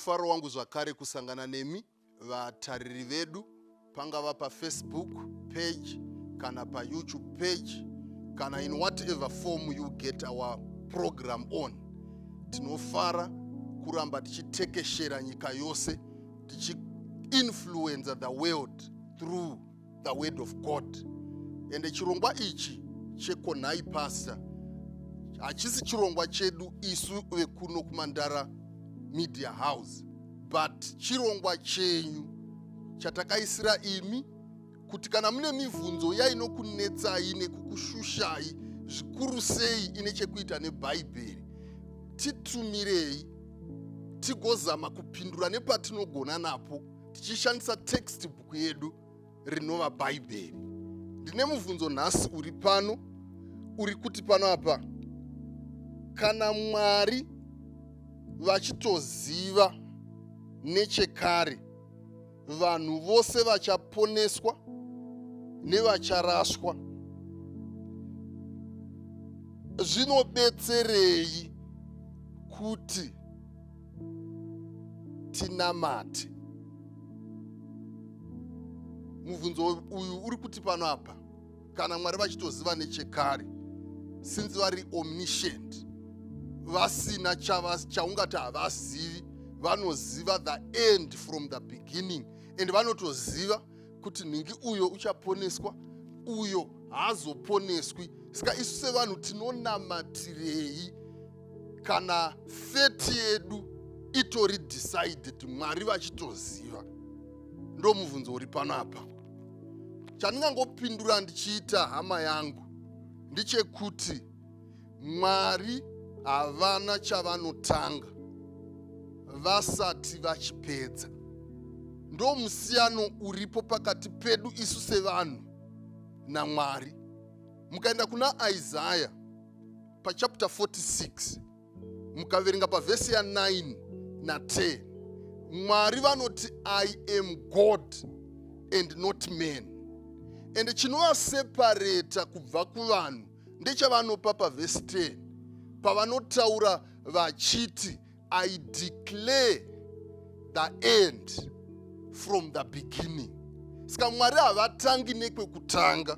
Mufaro wangu zvakare kusangana nemi vatariri vedu, pangava paFacebook page kana paYouTube page kana in whatever form you get our program on. Tinofara kuramba tichitekeshera nyika yose, tichiinfluenza the world through the word of God. Ende chirongwa ichi cheKonhai Pastor hachisi chirongwa chedu isu vekuno kuMandara Media House, but chirongwa chenyu chatakaisira imi kuti kana mune mibvunzo yainokunetsai nekukushushai, zvikuru sei ine chekuita neBhaibheri, titumirei tigozama kupindura nepatinogona napo tichishandisa textbook yedu rinova Bhaibheri. Ndine mubvunzo nhasi uri pano, uri kuti pano apa, kana Mwari vachitoziva nechekare vanhu vose vachaponeswa nevacharaswa, zvinobetserei kuti tinamate? Mubvunzo uyu uri kuti pano apa, kana Mwari vachitoziva nechekare, since vari omniscient, vasina chaungati havazivi, vanoziva the end from the beginning, and vanotoziva kuti nhingi uyo uchaponeswa, uyo haazoponeswi, saka isu sevanhu tinonamatirei kana fate yedu itori decided, Mwari vachitoziva? Ndo mubvunzo uri pano apa. Chandingangopindura ndichiita, hama yangu, ndechekuti Mwari havana chavanotanga vasati vachipedza. Ndo musiyano uripo pakati pedu isu sevanhu naMwari. Mukaenda kuna Isaya pachapter 46, mukaverenga pavhesi ya9 na10, Mwari vanoti, "I am God and not man." Ende chinovaseparata kubva kuvanhu ndechavanopa pavhesi 10, pavanotaura vachiti, "I declare the end from the beginning." Saka Mwari havatangi nekwekutanga,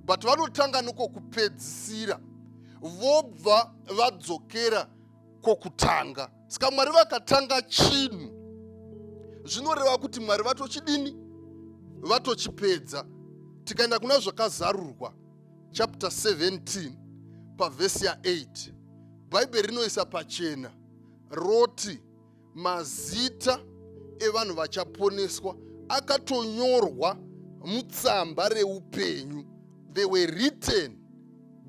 but vanotanga nekwokupedzisira, vobva vadzokera kwokutanga. Saka Mwari vakatanga chinhu, zvinoreva kuti Mwari vatochidini? Vatochipedza. Tikaenda kuna Zvakazarurwa chapter 17 pavhesi ya8, Bhaibheri rinoisa pachena, roti mazita evanhu vachaponeswa akatonyorwa mutsamba reupenyu. They were written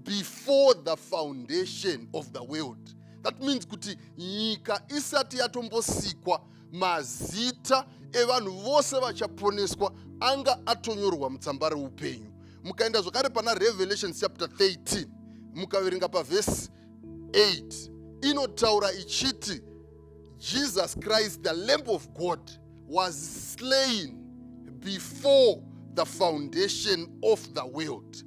before the foundation of the world. That means kuti nyika isati yatombosikwa, mazita evanhu vose vachaponeswa anga atonyorwa mutsamba reupenyu. Mukaenda zvakare pana Revelation chapter 13, mukaverenga pavhesi 8, inotaura ichiti Jesus Christ, the Lamb of God, was slain before the foundation of the world,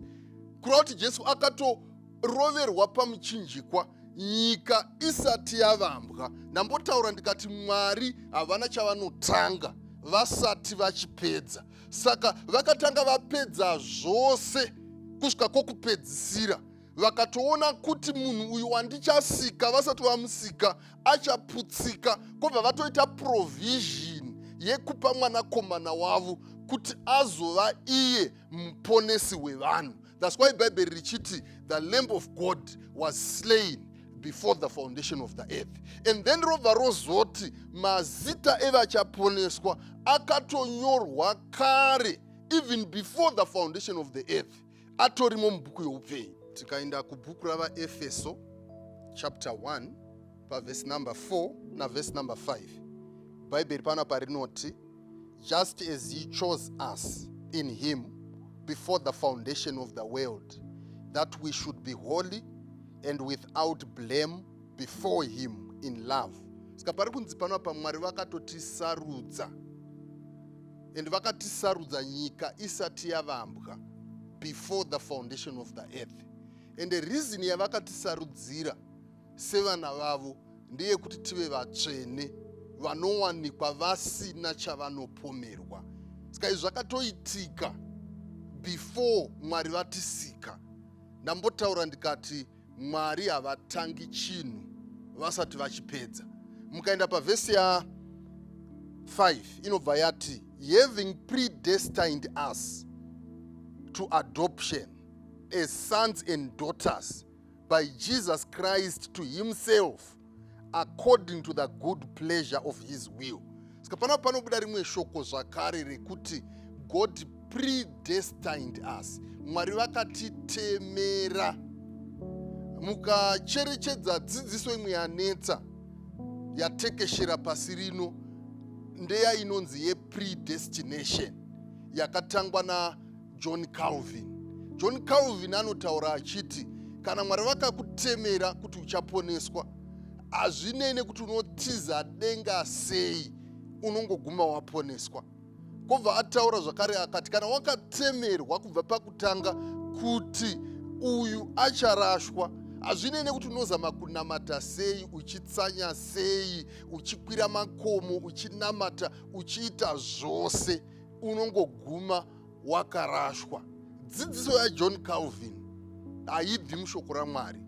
kureva kuti Jesu akatoroverwa pamuchinjikwa nyika isati yavambwa. Ndambotaura ndikati Mwari havana chavanotanga vasati vachipedza. Saka vakatanga vapedza zvose kusvika kwokupedzisira, vakatoona kuti munhu uyu wandichasika, vasati vamusika, achaputsika, kwobva vatoita provision yekupa mwanakomana wavo kuti azova iye muponesi wevanhu. That's why Bhaibheri richiti the Lamb of God was slain before the foundation of the earth. And then robva rozoti mazita evachaponeswa akatonyorwa kare, even before the foundation of the earth, atorimo mubhuku youpenyu. Tikaenda kubhuku ravaEfeso chapter 1 pavhesi number 4 navhesi number 5, Bhaibheri panapa rinoti, "Just as he chose us in him before the foundation of the world, that we should be holy and without blame before him in love." Saka pari kunzi panapa Mwari vakatotisarudza, and vakatisarudza nyika isati yavambwa, before the foundation of the earth. And the reason yavakatisarudzira sevana vavo ndeyekuti tive vatsvene, vanowanikwa vasina chavanopomerwa. Saka izvi zvakatoitika before Mwari vatisika. Ndambotaura ndikati Mwari havatangi chinhu vasati vachipedza. Mukaenda pavhesi ya 5, inobva yati, "Having predestined us to adoption as sons and daughters by Jesus Christ to himself, according to the good pleasure of his will." Saka panapa panobuda rimwe shoko zvakare rekuti God predestined us. Mwari vakatitemera. Mukacherechedza, dzidziso imwe yanetsa yatekeshera pasi rino ndeya inonzi yepredestination, yakatangwa naJohn Calvin. John Calvin anotaura achiti kana Mwari vakakutemera kuti uchaponeswa, hazvinei nekuti unotiza denga sei, unongoguma waponeswa. Kwobva ataura zvakare akati kana wakatemerwa kubva pakutanga kuti uyu acharashwa, hazvinei nekuti unozama kunamata sei, uchitsanya sei, uchikwira makomo uchinamata, uchiita zvose, unongoguma wakarashwa. Dzidziso yaJohn Calvin haibvi mushoko raMwari.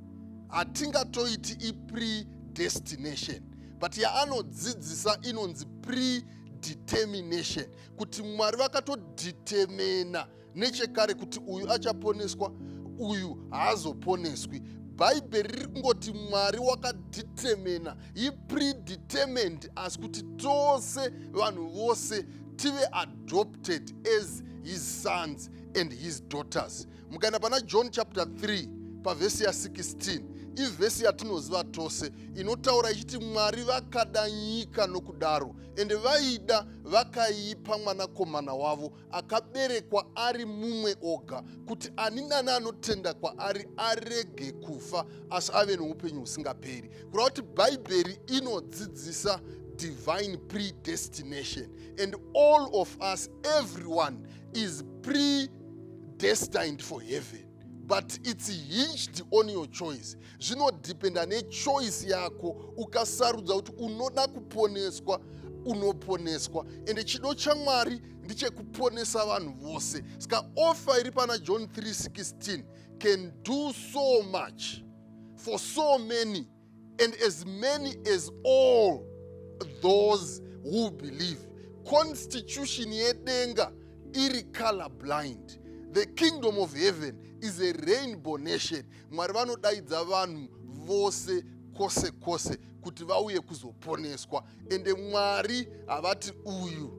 Hatingatoiti ipredestination, but yaanodzidzisa inonzi predetermination, kuti Mwari vakatodetermina nechekare kuti uyu achaponeswa, uyu haazoponeswi. Bhaibheri riri kungoti Mwari wakadetermina, he predetermined asi kuti tose, vanhu vose, tive adopted as his sons and his daughters. Mukaenda pana John chapter 3 pavhesi ya16, ivhesi yatinoziva tose, inotaura ichiti Mwari vakada nyika nokudaro, ende vaida vakaipa mwanakomana wavo akaberekwa ari mumwe oga, kuti ani nani anotenda kwaari arege kufa asi ave noupenyu husingaperi. Kureva kuti Bhaibheri inodzidzisa divine predestination, and all of us, everyone is predestined for heaven, but it's hinged on your choice. Zvinodependa nechoice yako. Ukasarudza kuti unoda kuponeswa, unoponeswa. Ende chido chaMwari ndechekuponesa vanhu vose. Saka offer iri pana John 3:16 can do so much for so many and as many as all those who believe. Constitution yedenga iri color blind. The kingdom of heaven is a rainbow nation. Mwari vanodaidza vanhu vose kwose kwose kuti vauye kuzoponeswa. Ende Mwari havati uyu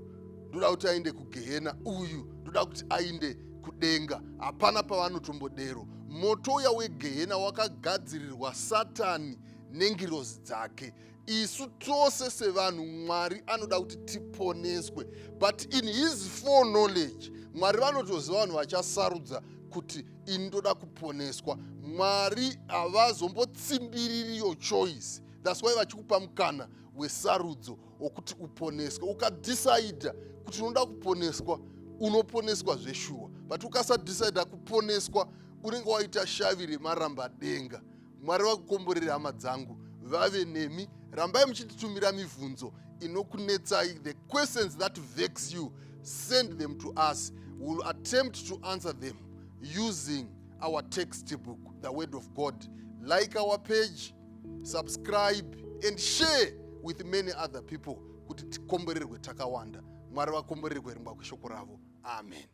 ndoda kuti aende kugehena, uyu ndoda kuti ainde kudenga. Hapana pavanotombodero. Moto uya wegehena wakagadzirirwa Satani nengirozi dzake. Isu tose sevanhu, Mwari anoda kuti tiponeswe, but in his foreknowledge, Mwari vanotoziva vanhu vachasarudza kuti ini ndoda kuponeswa. Mwari havazombotsimbiriri your choice. That's why vachikupa mukana wesarudzo wokuti uponeswe. Ukadecida kuti unoda kuponeswa, unoponeswa zveshuwa, but ukasadecida kuponeswa, unenge waita shavi remaramba denga. Mwari vakukomborere, hama dzangu, vave nemi. Rambai muchititumira mibvunzo inokunetsai. The questions that vex you, send them to us. We will attempt to answer them using our textbook, the Word of God. Like our page, subscribe and share with many other people kuti tikomborerwe takawanda. Mwari vakomborerwe rimwa kweshoko ravo. Amen.